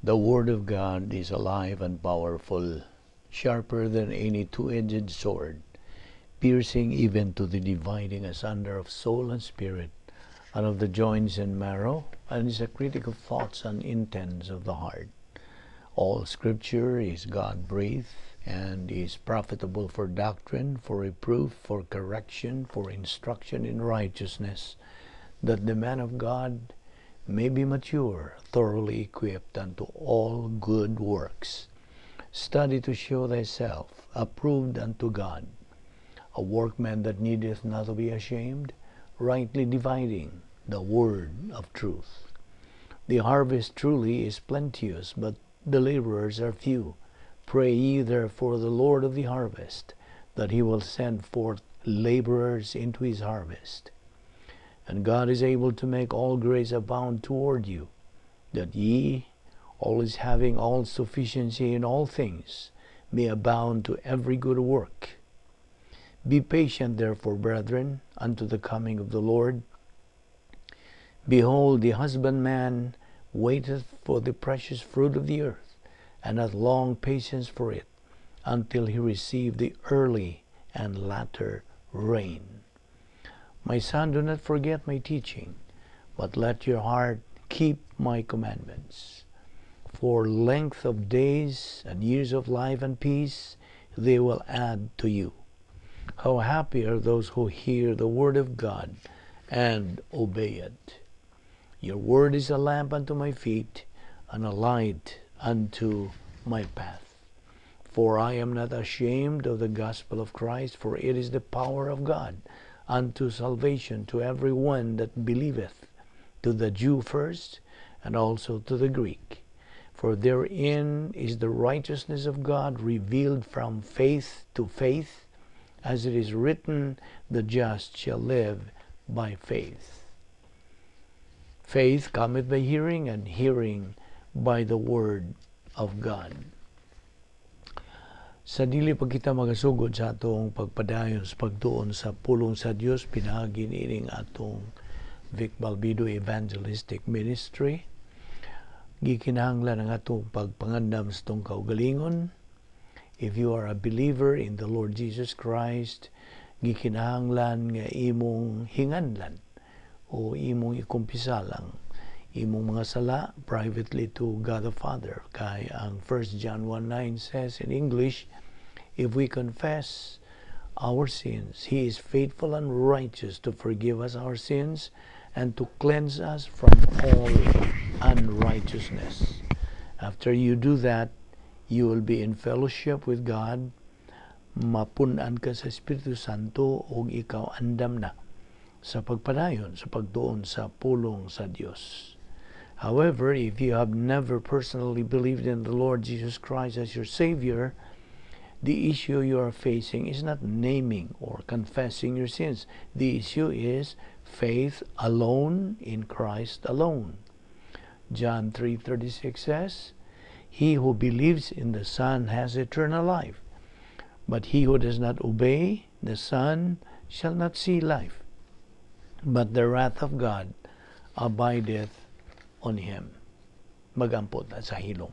The Word of God is alive and powerful, sharper than any two-edged sword, piercing even to the dividing asunder of soul and spirit, and of the joints and marrow, and is a critic of thoughts and intents of the heart. All Scripture is God-breathed and is profitable for doctrine, for reproof, for correction, for instruction in righteousness, that the man of God may be mature, thoroughly equipped unto all good works. Study to show thyself approved unto God, a workman that needeth not to be ashamed, rightly dividing the word of truth. The harvest truly is plenteous, but the laborers are few. Pray ye therefore the Lord of the harvest, that he will send forth laborers into his harvest. And God is able to make all grace abound toward you, that ye, always having all sufficiency in all things, may abound to every good work. Be patient, therefore, brethren, unto the coming of the Lord. Behold, the husbandman waiteth for the precious fruit of the earth, and hath long patience for it, until he receive the early and latter rain. My son, do not forget my teaching, but let your heart keep my commandments. For length of days and years of life and peace they will add to you. How happy are those who hear the word of God and obey it. Your word is a lamp unto my feet and a light unto my path. For I am not ashamed of the gospel of Christ, for it is the power of God unto salvation to every one that believeth, to the Jew first, and also to the Greek. For therein is the righteousness of God revealed from faith to faith, as it is written, the just shall live by faith. Faith cometh by hearing, and hearing by the word of God. Sa dili pa kita magasugod sa atong pagpadayon sa pagtuon sa pulong sa Dios pinaagi niining atong Vic Balbido Evangelistic Ministry, gikinahanglan ang atong pagpangandam sa atong kaugalingon. If you are a believer in the Lord Jesus Christ, gikinahanglan nga imong hinganlan o imong ikumpisal ang imong mga sala privately to God the Father. Kay ang 1 John 1:9 says in English, if we confess our sins, He is faithful and righteous to forgive us our sins and to cleanse us from all unrighteousness. After you do that, you will be in fellowship with God. Mapun-an ka sa Espiritu Santo ug ikaw andam na sa pagpadayon sa pagtuon sa pulong sa Dios. However, if you have never personally believed in the Lord Jesus Christ as your Savior, the issue you are facing is not naming or confessing your sins. The issue is faith alone in Christ alone. John 3:36 says, "He who believes in the Son has eternal life, but he who does not obey the Son shall not see life, but the wrath of God abideth on him." Mag-ampo ta sa hilom.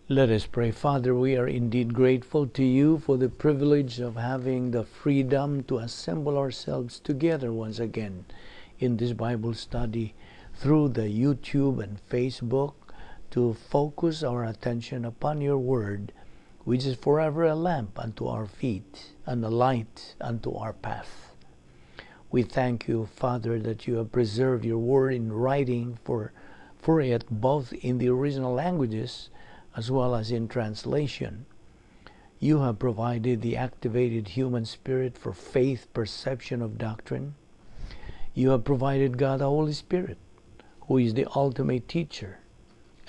Let us pray. Father, we are indeed grateful to you for the privilege of having the freedom to assemble ourselves together once again in this Bible study through the YouTube and Facebook to focus our attention upon your word, which is forever a lamp unto our feet and a light unto our path. We thank you, Father, that you have preserved your word in writing for it, both in the original languages as well as in translation. You have provided the activated human spirit for faith perception of doctrine. You have provided God the Holy Spirit, who is the ultimate teacher,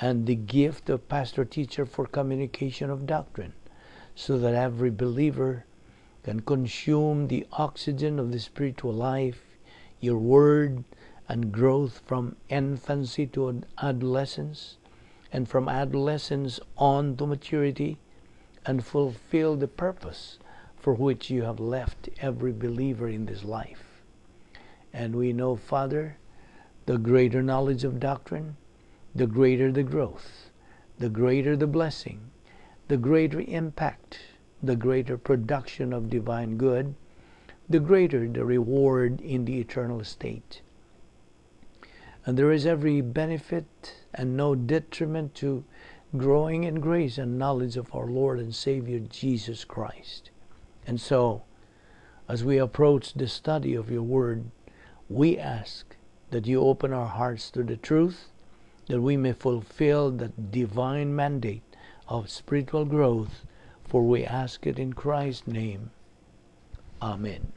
and the gift of pastor-teacher for communication of doctrine, so that every believer can consume the oxygen of the spiritual life, your word, and growth from infancy to adolescence, and from adolescence on to maturity, and fulfill the purpose for which you have left every believer in this life. And we know, Father, the greater knowledge of doctrine, the greater the growth, the greater the blessing, the greater impact, the greater production of divine good, the greater the reward in the eternal state. And there is every benefit and no detriment to growing in grace and knowledge of our Lord and Savior Jesus Christ. And so, as we approach the study of your word, we ask that you open our hearts to the truth, that we may fulfill that divine mandate of spiritual growth, for we ask it in Christ's name. Amen.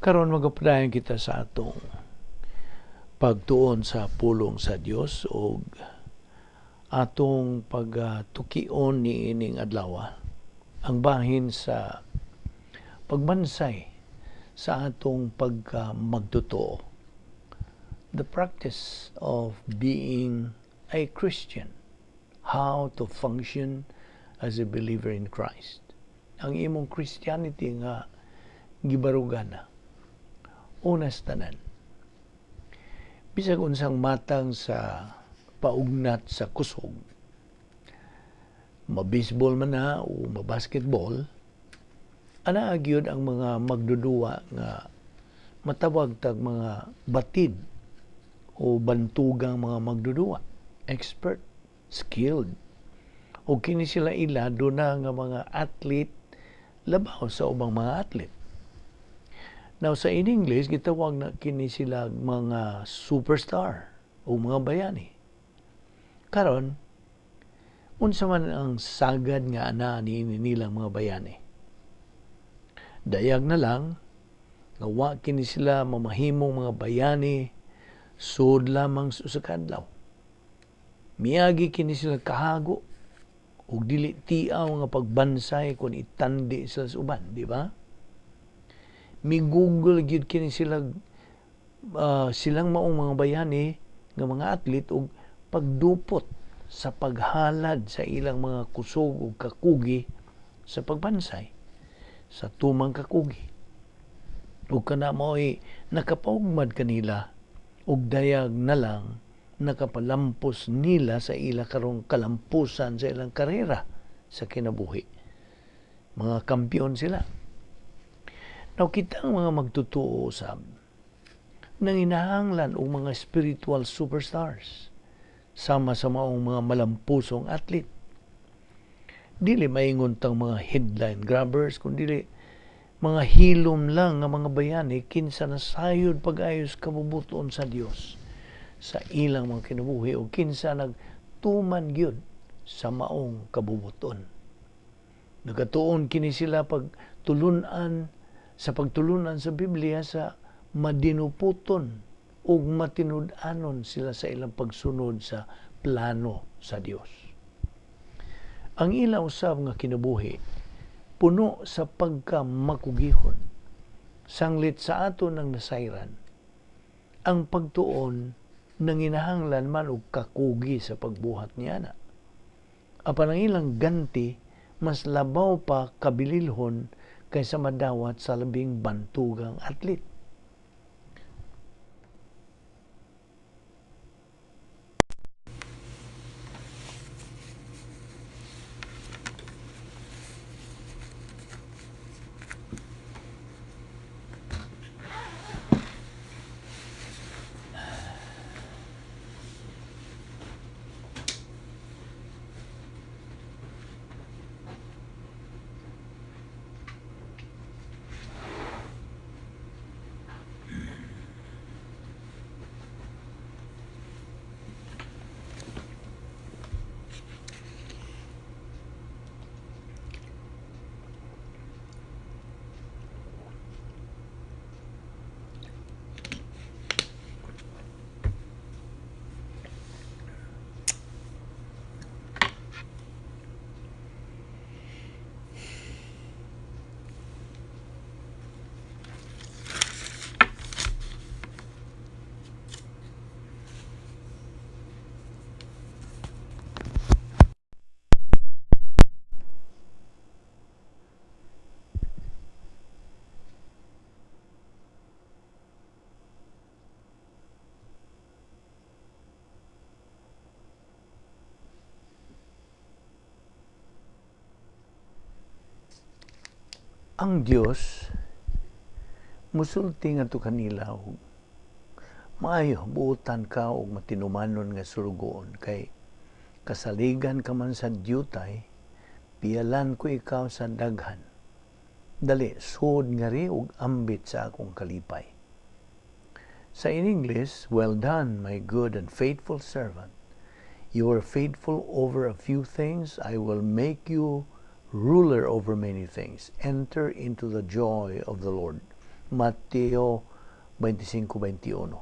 Karon magapadayon kita sa atong pagtuon sa pulong sa Dios og atong pagtukion niining adlaw ang bahin sa pagbansay sa atong pagka magtotoo. The practice of being a Christian, how to function as a believer in Christ. Ang imong Christianity nga gibarugan na. Una sa tanan, bisag unsang matang sa paugnat sa kusog, ma-baseball man na o ma-basketball, anaa gyud ang mga magduduwa nga matawag tag mga batid o bantugang mga magduduwa, expert, skilled. O kini sila ila duna nga mga athlete labaw sa ubang mga athlete. Now sa in English, gitawag na kini sila mga superstar o mga bayani. Karon, unsa man ang sagad nga ana niini nilang mga bayani? Dayag na lang nga wa kini sila mamahimong mga bayani sud lamang sa usa ka adlaw. Miagi kini sila kahago ug dili tiaw nga pagbansay kung itandi sila sa uban, di ba? Mi-google gyud kini sila silang maong mga bayani nga mga athlete og pagdupot sa paghalad sa ilang mga kusog ug kakugi sa pagbansay sa tumang kakugi. Ug kana mao'y nakapaugmad kanila ug dayag na lang nakapalampos nila sa ila karong kalampusan sa ilang karera sa kinabuhi. Mga kampiyon sila. Now, kita ang mga magtotoo usab nanginahanglan og mga spiritual superstars sama sa maong mga malampusong athlete. Dili maingon tang mga headline grabbers, kundi mga hilom lang nga mga bayani kinsa nasayod pag-ayos kabubuton sa Dios sa ilang mga kinabuhi o kinsa nagtuman gyud sa maong kabubuton. Nagatuon kini sila pagtulunan sa Biblia sa madinuputon ug matinud-anon sila sa ilang pagsunod sa plano sa Dios. Ang ila usab nga kinabuhi puno sa pagkamakugihon, sanglit sa ato ng nasayran, ang pagtuon nanginahanglan man og kakugi sa pagbuhat niana. Apan ang ilang ganti mas labaw pa kabililhon kaysa madawat sa labing bantugang athlete. Ang Dios musulti ngadto kanila og maayo, buotan ka og matinumanon nga surugoon, kay kasaligan ka man sa dyutay, piyalan ko ikaw sa daghan. Dali, sud ngari og ambit sa akong kalipay. Sa in English, "Well done, my good and faithful servant. You are faithful over a few things. I will make you ruler over many things. Enter into the joy of the Lord." Mateo 25:21.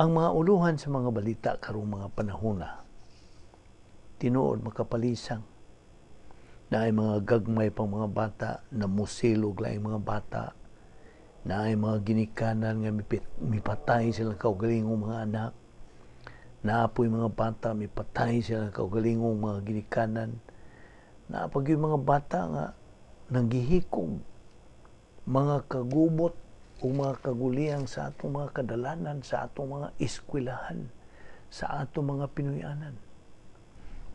Ang mga uluhan sa mga balita karong mga panahona, tinuod makapalisang na ay mga gagmay pang mga bata na musilog laing mga bata, na ay mga ginikanan nga mipatay sila kaugalingong mga anak, naapoy mga bata mipatay sila kaugalingong mga ginikanan, naapag yung mga bata nga nanggihikog mga kagubot o mga kaguliyang sa atong mga kadalanan, sa atong mga eskwelahan, sa atong mga Pinoyanan.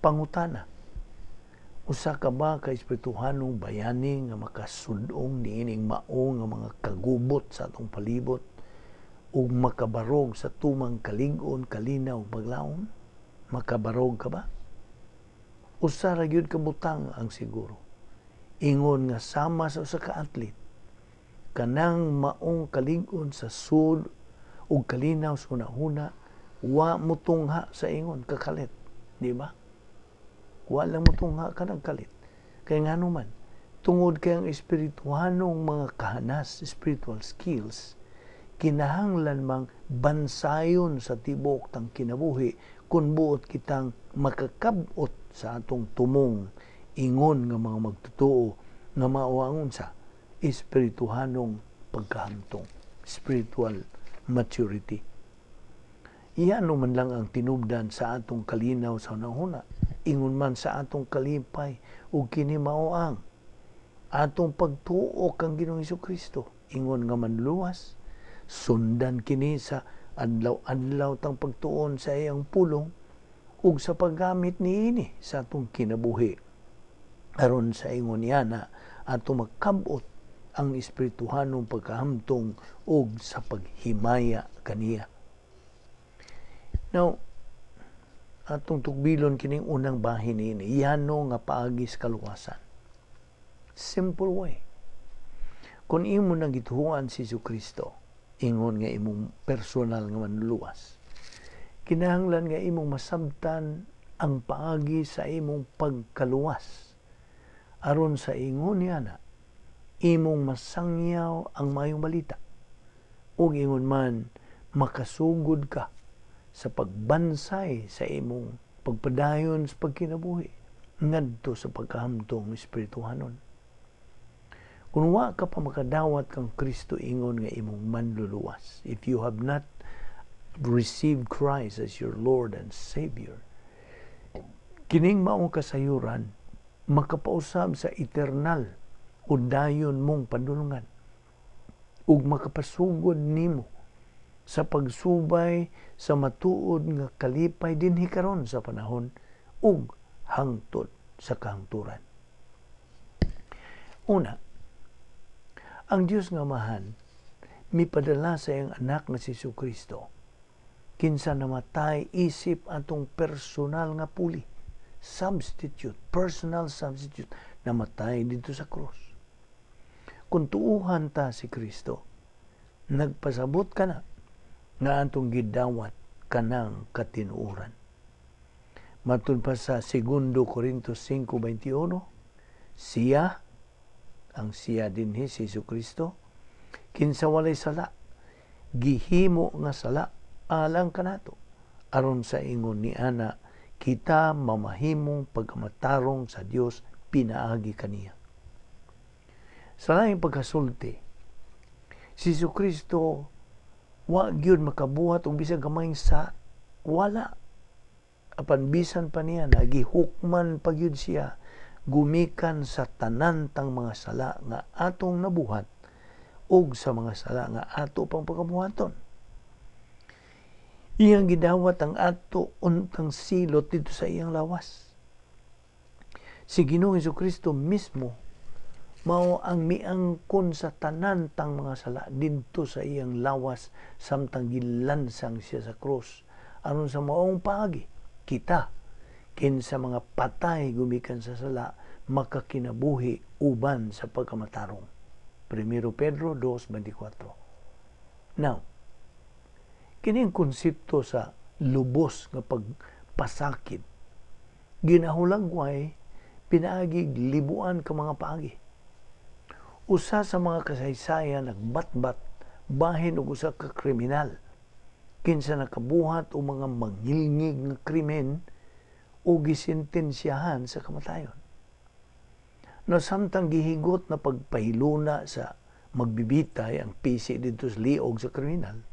Pangutana, usa ka ba ka espirituhanong bayani nga makasudong niining mao nga mga kagubot sa atong palibot ug makabarog sa tumang kalig-on, kalinaw, paglaom? Makabarog ka ba? Usa ra gyud ka butang ang siguro. Ingon nga sama sa usa ka athlete, kanang maong kalig-on sa sud ug kalinaw sa hunahuna, wa mutungha sa ingon kakalit, di ba? Wa lang mutungha kanang kalit. Kay ngano man, tungod kay ang espirituhanong mga kahanas, spiritual skills, kinahanglan mang bansayon sa tibok tang kinabuhi kung buot kitang makakab-ot sa atong tumong ingon nga mga magtotoo nga mao ang unsa espirituhanong pagkahamtong, spiritual maturity. Iyano man lang ang tinubdan sa atong kalinaw sa hunahuna, ingon man sa atong kalipay, ug kini mao ang atong pagtuo kang Ginoong Kristo ingon nga manluwas, sundan kini sa adlaw-adlaw tang pagtuon sa iyang pulong ug sa paggamit niini sa atong kinabuhi. Aron sa ingon niya na atong makab-ot ang espirituhanong pagkahamtong ug sa paghimaya kaniya. Now, atong tugbilon kining unang bahin niini, yano nga paagi sa kaluwasan. Simple way. Kung imo nang gituohan si Kristo, ingon nga imong personal nga manluluwas, kinahanglan nga imong masabtan ang paagi sa imong pagkaluwas. Aron sa ingon niya na, imong masangyaw ang maayong balita. Ug ingon man, makasugod ka sa pagbansay sa imong pagpadayon sa pagkinabuhi ngadto sa pagkahamtong espirituhanon. Kung wa ka pa makadawat kang Kristo ingon nga imong manluluwas, if you have not received Christ as your Lord and Savior, kining maong kasayuran makapausab sa eternal o dayon mong padulngan ug makapasugod nimo sa pagsubay sa matuod nga kalipay dinhi karon sa panahon ug hangtod sa kahangturan. Una, ang Dios nga Amahan mipadala sa iyang anak nga si Kristo, kinsa namatay isip atong personal nga puli, substitute, personal substitute, namatay dito sa krus. Kung tuuhan ta si Kristo, nagpasabot ka na nga atong gidawat kanang katinuoran. Matud pa sa 2 Corintios 5:21, siya, ang siya dinhi si Kristo, kinsa walay sala, gihimo nga sala alang kanato, aron sa ingon ni ana kita mamahimong pagkamatarong sa Dios pinaagi kaniya. Sa laing pagkasulti, si Kristo wa gyud makabuhat og bisag gamayng sa wala. Apan bisan pa niya, nagihukman pa gyud siya gumikan sa tanan tang mga sala nga atong nabuhat ug sa mga sala nga ato pang pagabuhaton. Iyang gidawat ang ato untang silot dito sa iyang lawas. Si Ginoong Kristo mismo Mao ang miangkon sa tanan tang mga sala didto sa iyang lawas samtang gilansang siya sa krus, aron sa maong paagi kita, kinsa mga patay gumikan sa sala, makakinabuhi uban sa pagkamatarong. 1 Pedro 2:24. Now, kining konsepto sa lubos nga pagpasakit ginahulagway pinaagig libuan ka mga paagi. Usa sa mga kasaysayan nagbatbat bahin og usa ka kriminal kinsa nakabuhat og mga mangilngig nga krimen o gisentensyahan sa kamatayon. No, samtang gihigot na pagpahiluna sa magbibitay ang pisi didto sa liog sa kriminal,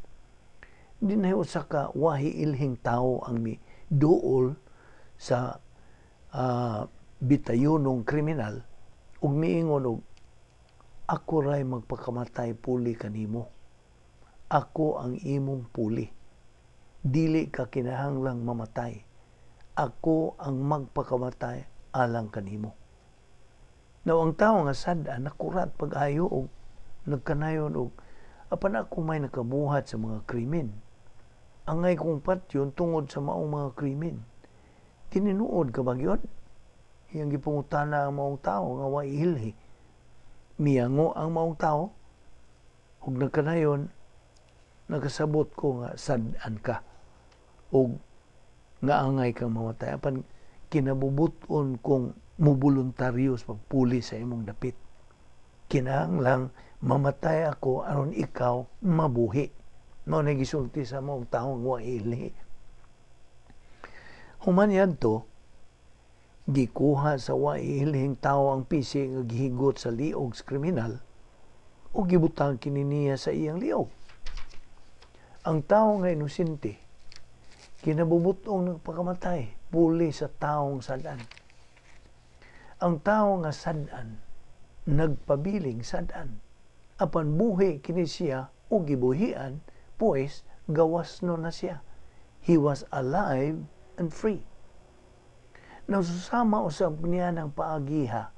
dinhi usa ka wahi ilhing tawo ang mi duol sa bitayonong kriminal ug miingon og, "Ako ray magpakamatay puli kanimo. Ako ang imong puli. Dili ka kinahanglang mamatay. Ako ang magpakamatay alang kanimo." Now, ang tawo nga sad-an nakurat pag-ayo og nagkanayon og, "Apan ako may nakabuhat sa mga krimen. Angay kong patyon tungod sa maong mga krimen. Tininuod ka ba gyud?" Iyang gipangutana ang maong tawo nga wa ilhi. Miyango ang maong tawo ug nagkanayon, "Nakasabot ko nga sad-an ka ug nga angay kang mamatay, apan kinabubuton kong muboluntaryo sa pagpuli sa imong dapit. Kinahanglang mamatay ako aron ikaw mabuhi." Mao na gisulti sa maong tawo nga wa ilhi. Human yadto, gikuha sa wa ilhing tawo ang pisi nga gihigot sa liog sa kriminal ug gibutang kini niya sa iyang liog. Ang tawo nga inosente kinabubut-ong nagpakamatay puli sa taong sad-an. Ang tawo nga sad-an nagpabiling sad-an. Apan buhi kini siya o gibuhian, pues gawas no na siya. He was alive and free. Nasusama usab niya ng paagiha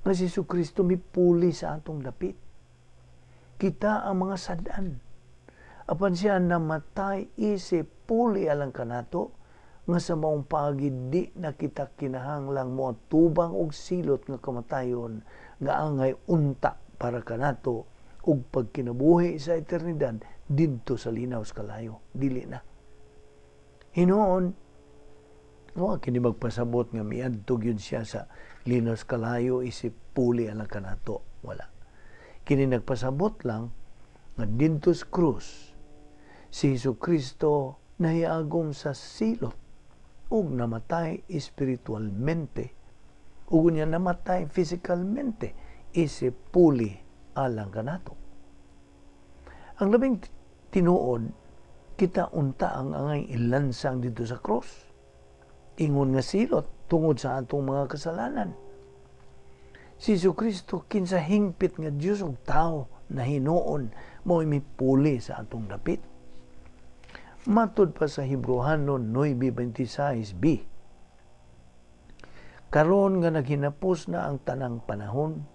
nga si Kristo mipuli sa atong dapit. Kita ang mga sad-an. Apan siya namatay isip puli alang kanato, nga sa maong paagi di na kita kinahanglang moatubang og silot nga kamatayon nga angay unta para kanato ug pagkinabuhi sa eternidad didto sa linaw sa kalayo. Dili na. Hinuon, wa kini magpasabot nga miadto gyud siya sa linaw sa kalayo isip puli alang kanato. Wala. Kini nagpasabot lang nga didto sa krus si Hesus Kristo nahiagom sa silot ug namatay espiritualmente ug unya namatay physicalmente isip puli alang kanato. Ang labing tinuod, kita unta ang angay ilansang dito sa cross ingon nga silot tungod sa atong mga kasalanan. Si Hesus Kristo, kinsa hingpit nga Dios ug tao na hinuon, mao mipuli sa atong dapit. Matud pa sa Hebreohanon 9:26b, karon nga naghinapos na ang tanang panahon,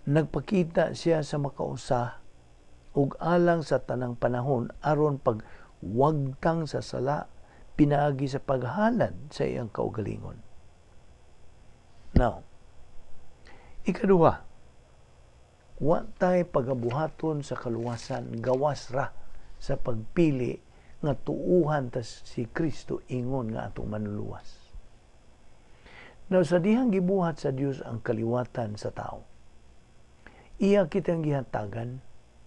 nagpakita siya sa makausa ug alang sa tanang panahon aron pagwagtang sa sala pinaagi sa paghalad sa iyang kaugalingon. Now, ikaduha, wa tay pagabuhaton sa kaluwasan gawas ra sa pagpili nga tuuhan ta si Kristo ingon nga atong manluluwas. Now, sa dihang gibuhat sa Dios ang kaliwatan sa tao, iya kitang gihatagan,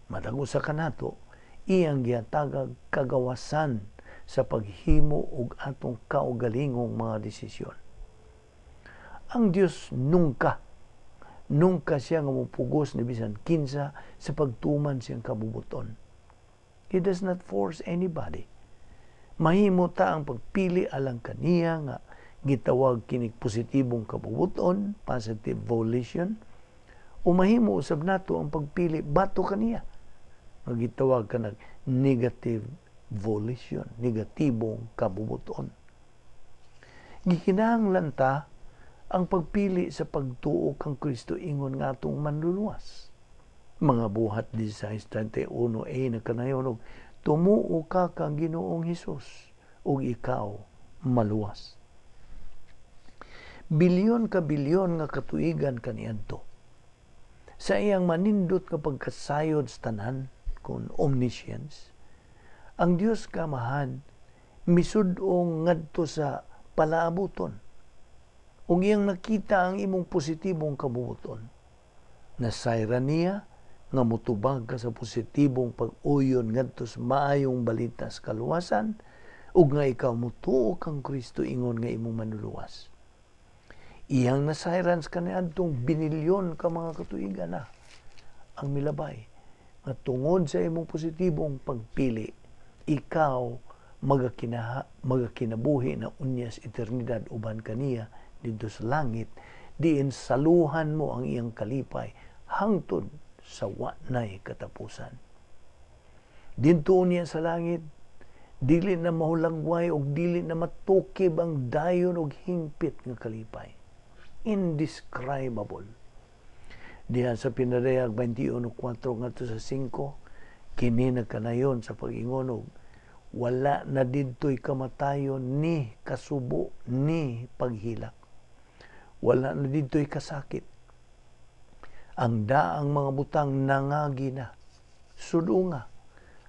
matag usa kanato, iyang gihatagag kagawasan sa paghimo og atong kaugalingong mga desisyon. Ang Dios nunca, nunca siya nga mopugos ni bisan kinsa sa pagtuman siyang kabubuton. He does not force anybody. Mahimo ta ang pagpili alang kaniya nga gitawag kinig positibong kabubuton, positive volition, o mahimo usab nato ang pagpili batok kaniya nga gitawag kanag negative volition, negatibong kabubuton. Gikinahanglan ta Ang pagpili sa pagtuo kang Kristo ingon nga atong manluluwas. Mga Buhat 16:31a nagkanayon og tumuo ka kang Ginoong Hesus ug ikaw maluwas. Bilyon ka bilyon nga katuigan kaniadto. Sa iyang manindot nga pagkasayod sa tanan kon omniscience, ang Dios Kamahan misud-ong ngadto sa palaabuton ug iyang nakita ang imong positibong kabubuton. Nasayran niya nga motubag ka sa positibong pag-uyon ngadto sa maayong balita sa kaluwasan ug nga ikaw motuo kang Kristo ingon nga imong manluluwas. Iyang nasayran sa kaniadtong binilyon ka mga katuigan na ang milabay nga tungod sa imong positibong pagpili, ikaw magakinabuhi na unya sa eternidad uban kaniya didto sa langit, diin saluhan mo ang iyang kalipay hangtod sa wa nay katapusan. Didto niya sa langit, dili na mahulagway og dili na matukib ang dayon og hingpit nga kalipay. Indescribable. Diha sa Pinadayag 21:4 ngadto sa 5, kini nagkanayon sa pag-ingon og wala na didto'y kamatayon ni kasubo ni paghilak. Wala na didto'y kasakit. Ang daang mga butang nangagi na. Sudunga,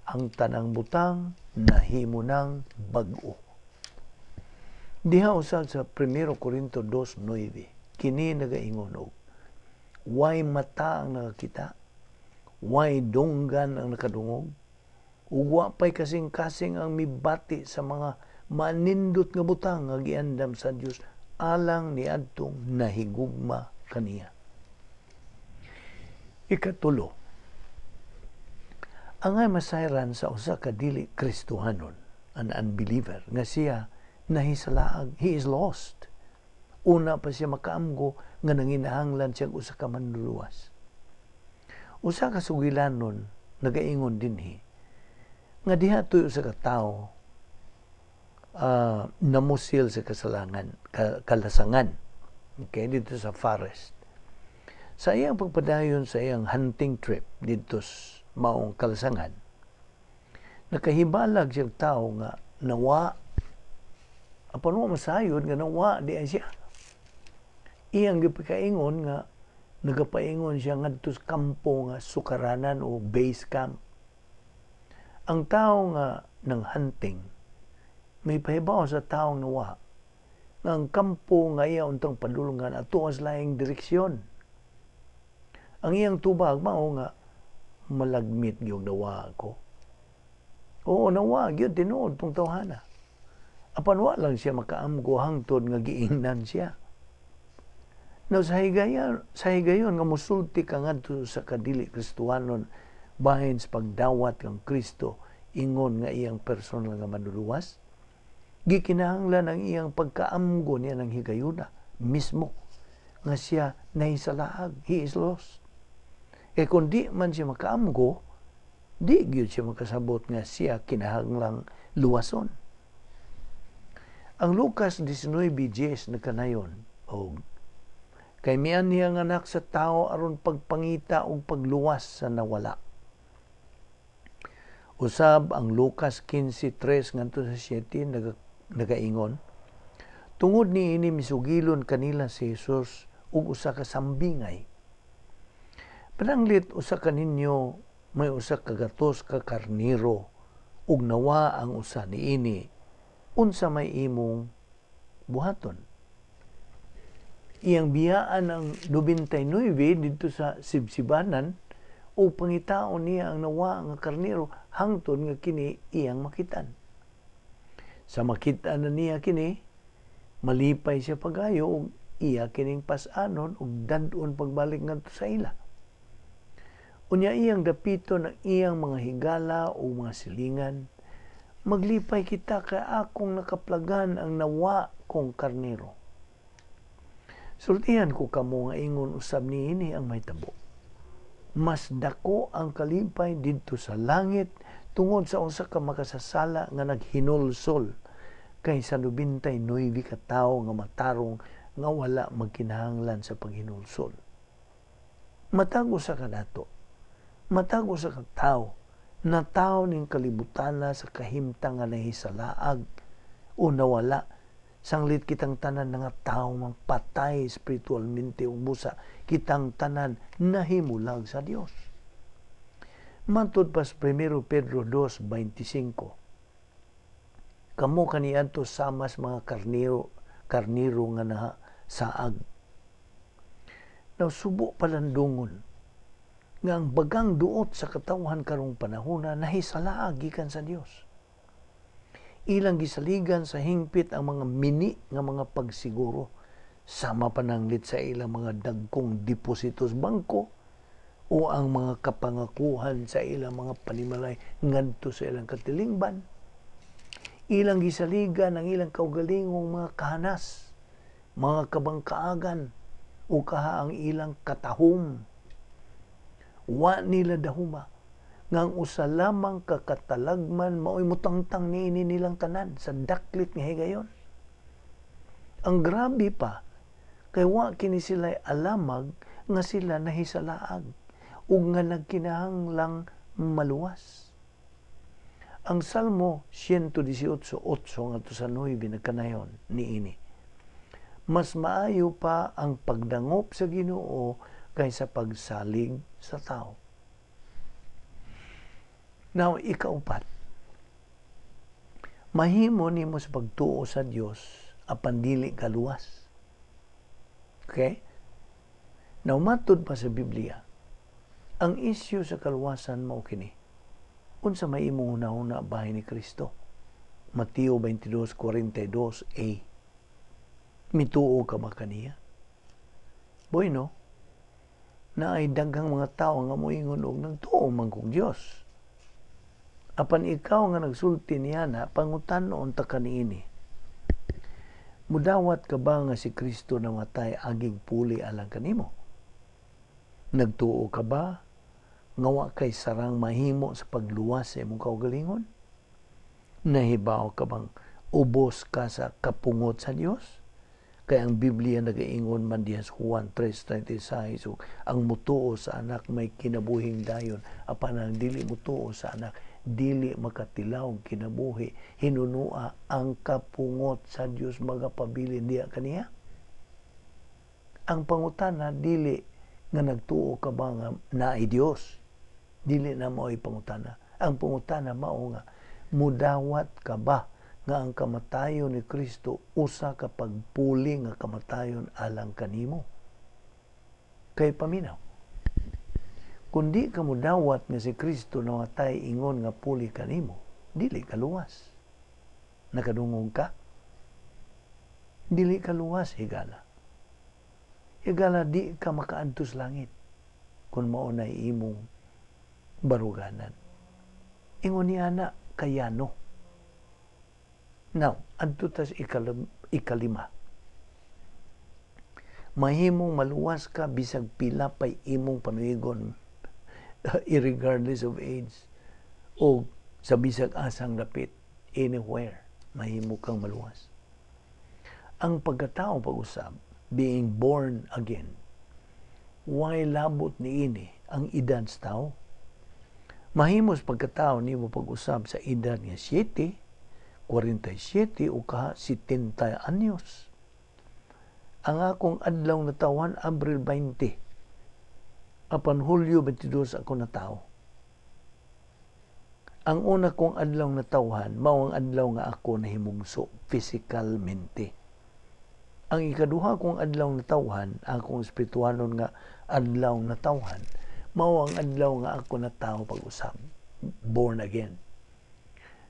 ang tanang butang nahimo ng bag-o. Diha usab sa 1 Korinto 2:9, kini nagaingon og way mata ang nakakita, way dunggan ang nakadungog, ug wa pay kasing-kasing ang mibati sa mga manindot nga butang nga giandam sa Dios alang niadtong nahigugma kaniya. Ikatulo, angay masayran sa usa ka dili Kristohanon, an unbeliever, nga siya nahisalaag, he is lost. Una pa siya makaamgo nga nanginahanglan siya usa ka manluluwas. Usa ka sugilanon nagaingon dinhi nga diha to'y usa ka tawo namusil sa kalasangan, okay, dito sa forest. Sa iyang pagpadayon sa iyang hunting trip dito sa maong kalasangan, nakahibalag siya tao nga nawa, apan wa masayod nga nawa di ay siya. Iyang gipakaingon nga nagapaingon siya ngadto sa kampo nga sukaranan o base camp. Ang tao nga nang hunting may pahibaw sa taong nawa nga ang kampo nga iya untang padulungan ato sa laing direksyon. Ang iyang tubag mao nga malagmit gyud nawa ako. Oo, nawa gyud tinuod tong tawhana. Apan wa lang siya makaamgo hangtod nga giingnan siya. Now, sa higayon nga musulti ka ngadto sa kadili Kristohanon bahin sa pagdawat kang Kristo ingon nga iyang personal nga manluluwas, gikinahanglan ang iyang pagkaamgo niya ng higayuna mismo nga siya nahisalaag, he is lost. E kung di man siya makaamgo, di gyud siya makasabot nga siya kinahanglang luwason. Ang Lucas 19:10 nagkanayon og kay mian niya ang anak sa tao aron pagpangita og pagluwas sa nawala. Usab ang Lucas 15:3 ngadto sa 7 nagaingon, tungod niini misugilon kanila si Jesus og usa ka sambingay. Pananglit usa kaninyo may usa ka gatos ka karniro ug nawa ang usa niini, unsa may imong buhaton? Iyang biyaan ang 99 didto sa sibsibanan o pangitaon niya ang nawa nga karniro hangtod nga kini iyang makitan. Sa makita na niya kini, malipay siya pagayo ug iya kining pas-anon ug dad-on pagbalik ngadto sa ila. Unya iyang dapiton ang iyang mga higala o mga silingan. Maglipay kita kay akong nakaplagan ang nawa kong karniro. Sultihan ko kamo nga ingon usab niini ang mahitabo. Mas dako ang kalipay didto sa langit tungod sa usa ka makasasala nga naghinulsol kaysa 99 ka tawo nga matarong nga wala magkinahanglan sa paghinulsol. Matag usa ka nato, matag usa ka tawo, natawo ning kalibutana sa kahimtang nga nahisalaag o nawala, sanglit kitang tanan nga tao mang patay espiritualmente ug busa kitang tanan nahimulag sa Dios. Matud pa sa 1 Pedro 2:25, kamo kaniadto samas mga karniro nga nasaag. Now, subo palandungon nga ang bagang duot sa katawhan karong panahona nahisalaag gikan sa Dios. Ilang gisaligan sa hingpit ang mga mini nga mga pagsiguro, sama pananglit sa ilang mga dagkong deposito sa bangko o ang mga kapangakuhan sa ilang mga panimalay ngadto sa ilang katilingban. Ilang gisaligan ang ilang kaugalingong mga kahanas, mga kabangkaagan o kaha ang ilang katahom. Wa nila dahuma nga ang usa lamang ka katalagman mao'y mutangtang niini nilang tanan sa daklit nga higayon. Ang grabe pa, kay wa kini sila'y alamag nga sila nahisalaag ug nga nagkinahanglang maluwas. Ang Salmo 118:8 ngadto sa 9 nagkanayon niini. Mas maayo pa ang pagdangop sa Ginoo kaysa pagsalig sa tao. Now, ikaupat, mahimo nimo sa pagtuo sa Dios apan dili ka luwas. Okay? Now, matud pa sa Biblia, ang isyu sa kaluwasan mao kini. Unsa may imong hunahuna bahin ni Kristo? Mateo 22:42a. Mituo ka ba kaniya? Boy, no? Naay daghang mga tawo nga moingon og nagtuo man kog Dios. Apan ikaw nga nagsulti niya na, pangutan-on ta kaniini. Mudawat ka ba nga si Kristo namatay aging puli alang kanimo? Nagtuo ka ba nga wa kay sarang mahimo sa pagluwas sa imong kaugalingon? Nahibaw ka bang ubos ka sa kapungot sa Dios? Kay ang Biblia nagaingon man diha sa Juan 3:36, ug ang mutuo sa anak may kinabuhing dayon, apan ang dili mutuo sa anak dili makatilaw kinabuhi. Hinunua ang kapungot sa Dios magapabilin diha kaniya. Ang pangutana dili nga nagtuo ka ba nga naay Dios, dili na mao'y pangutana. Ang pangutana mao nga mudawat ka ba nga ang kamatayon ni Kristo usa ka pagpuli nga kamatayon alang kanimo? Kay paminaw, kung di ka mudawat nga si Kristo namatay ingon nga puli kanimo, dili ka luwas. Nakadungog ka? Dili ka luwas, higala. Higala, di ka makaadto sa langit kung mao na imong baruganan. Ingon niya na kayano. Now, adto tas ikalima. Mahimong maluwas ka bisag pila pay imong panuigon, irregardless of age, o sa bisag asang dapit, anywhere, mahimo kang maluwas. Ang pagkatao pag-usab, being born again, why labot niini ang edad sa tao? Mahimos pagkatao nimo pag-usab sa edad nga 7, 47 o ka 70 anyos. Ang akong adlaw natawhan Abril 20. Apan Hulyo 22 ako natawo. Ang una kong adlaw natawhan mao ang adlaw nga ako nahimugso physicalmente. Ang ikaduha kong adlaw natawhan, akong espirituhanon nga adlaw natawhan, mao ang adlaw nga ako natawo pag-usab, born again.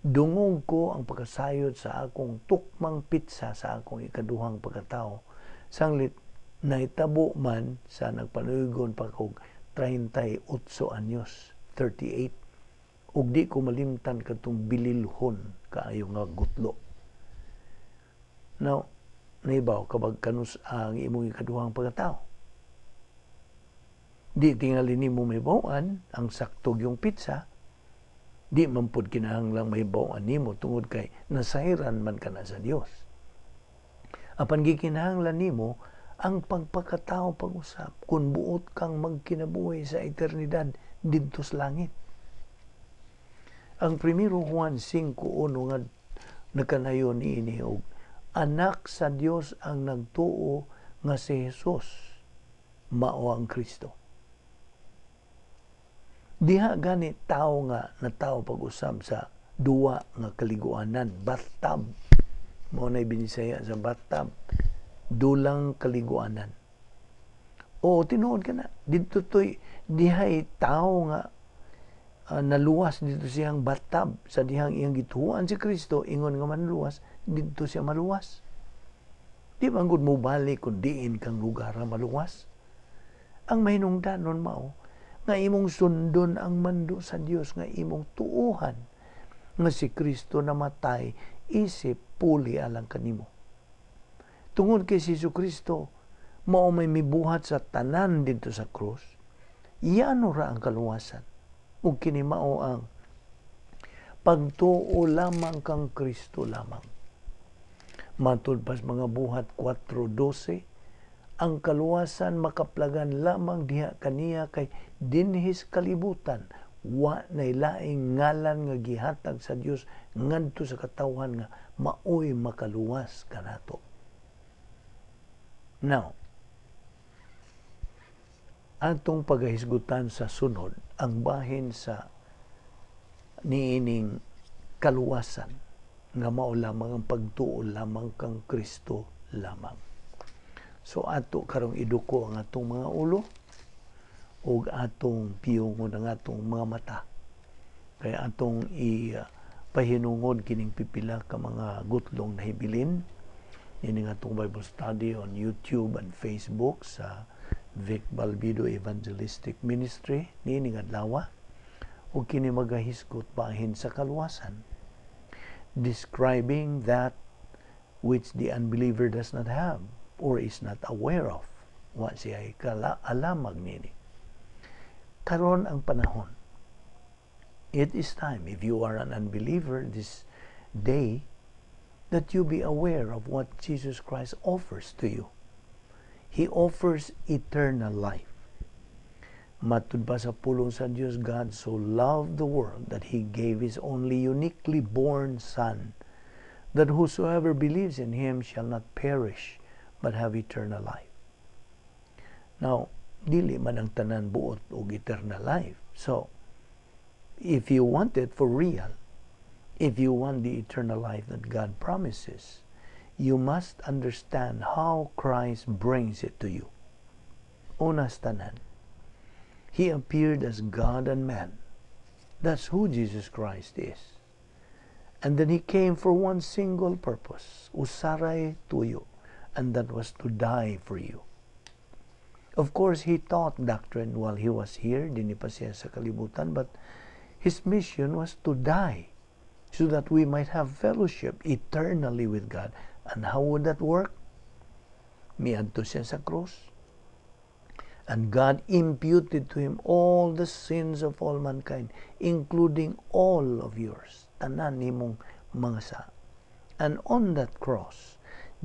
Dungog ko ang pagkasayod sa akong tukmang pitsa sa akong ikaduhang pagkatao. Sanglit nahitabo man sa nagpanuygon pa kog 38 anyos, 38. Ug di ko malimtan katong bililhon kaayo nga gutlo. Now, nahibaw kabag kanus ang imong ikaduhang pagkatao. Di tingali nimo mahibaw-an ang saktog yung pizza. Di man pud kinahanglang mahibaw-an nimo tungod kay nasayran man ka na sa Dios. Apan gikinahanglan nimo ang pagpakatao pag-usab kung buot kang magkinabuhi sa eternidad didto sa langit. Ang 1 Juan 5:1 nga nakanayon niini og anak sa Dios ang nagtuo nga si Jesus mao ang Kristo. Diha gani tao nga natawo pag-usab sa duwa nga kaliguanan, bathtub. Mao nay binisaya sa bathtub, dulang kaliguanan. Oo, tinuod ka na. Didto to'y dihay tao nga naluwas didto siyang bathtub sa dihang iyang gituohan si Kristo ingon nga manluwas, didto siya maluwas. Di ba gud mo balik kung diin kang lugar maluwas? Ang mahinungdanon mao nga imong sundon ang mando sa Dios nga imong tuuhan nga si Kristo namatay isip puli alang kanimo. Tungod kay si Kristo mao may mibuhat sa tanan didto sa krus, iyano ra ang kaluwasan. Ug kini mao ang pagtuo lamang kang Kristo lamang. Matud pas mga Buhat 4:12, ang kaluwasan makaplagan lamang diha kaniya kay dinhis kalibutan wa nay laing ngalan nga gihatag sa Dios ngadto sa katawhan nga maoy makaluwas kanato. Now, atong pagahisgutan sa sunod ang bahin sa niining kaluwasan nga mao lamang ang pagtuo lamang kang Kristo lamang. So ato karong iduko ang atong mga ulo ug atong piyungon ang atong mga mata. Kaya atong ipahinungod kining pipila ka mga gutlong nahibilin nining atong Bible study on YouTube and Facebook sa Vic Balbido Evangelistic Ministry niining adlaw, ug kini magahisgot bahin sa kaluwasan, describing that which the unbeliever does not have or is not aware of. Wa siya alamag nini. Karon ang panahon. It is time, if you are an unbeliever this day, that you be aware of what Jesus Christ offers to you. He offers eternal life. Matud pa sa pulong sa Dios, God so loved the world that He gave His only uniquely born Son, that whosoever believes in Him shall not perish, but have eternal life. Now, dili man ang tanan buot og eternal life. So, if you want it for real, if you want the eternal life that God promises, you must understand how Christ brings it to you. Una sa tanan, He appeared as God and man. That's who Jesus Christ is. And then He came for one single purpose, usa ray tuyo, and that was to die for you. Of course, He taught doctrine while He was here, dinhi pa siya sa kalibutan, but His mission was to die so that we might have fellowship eternally with God. And how would that work? Miadto siya sa krus. And God imputed to him all the sins of all mankind, including all of yours. Tanan nimong mga sa. And on that cross,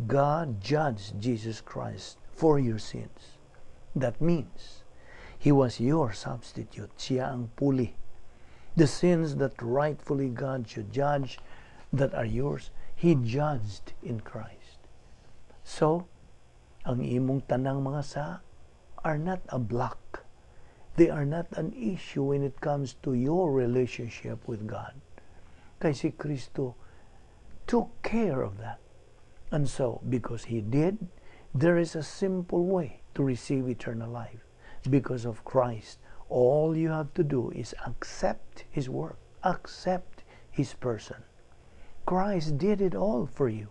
God judged Jesus Christ for your sins. That means He was your substitute. Siya ang puli. The sins that rightfully God should judge, that are yours, He judged in Christ. So, ang imong tanang mga sa are not a block. They are not an issue when it comes to your relationship with God. Kay si Kristo took care of that. And so, because He did, there is a simple way to receive eternal life. Because of Christ, all you have to do is accept His work, accept His person. Christ did it all for you.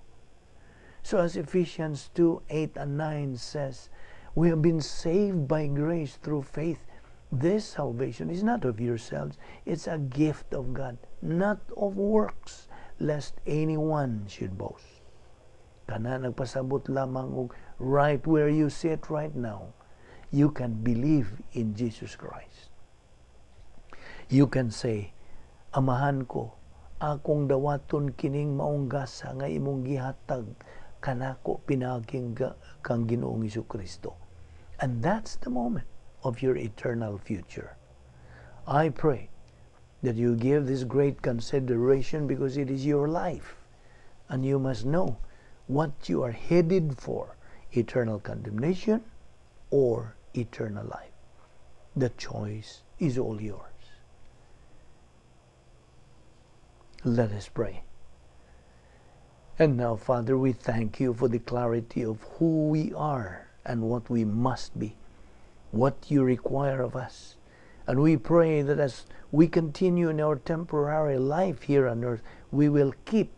So as Ephesians 2:8 and 9 says, we have been saved by grace through faith. This salvation is not of yourselves, it's a gift of God, not of works, lest anyone should boast. Kana nagpasabot lamang og right where you sit right now, you can believe in Jesus Christ. You can say, "Amahan ko, akong dawaton kining maong gasa nga imong gihatag Kanako pinaagi kang Ginoong Kristo. And that's the moment of your eternal future. I pray that you give this great consideration because it is your life and you must know what you are headed for: eternal condemnation or eternal life. The choice is all yours. Let us pray. And now, Father, we thank you for the clarity of who we are and what we must be, what you require of us. And we pray that as we continue in our temporary life here on earth, we will keep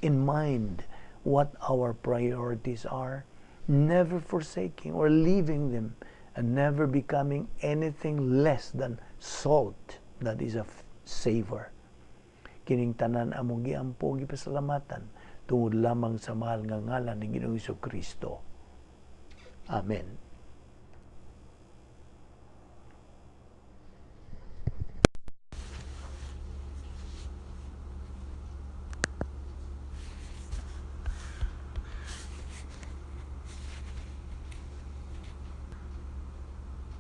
in mind what our priorities are, never forsaking or leaving them, and never becoming anything less than salt that is a savor. Kining tanan among giampo, gipasalamatan tungod lamang sa mahal nga ngalan ni Ginoong Kristo. Amen.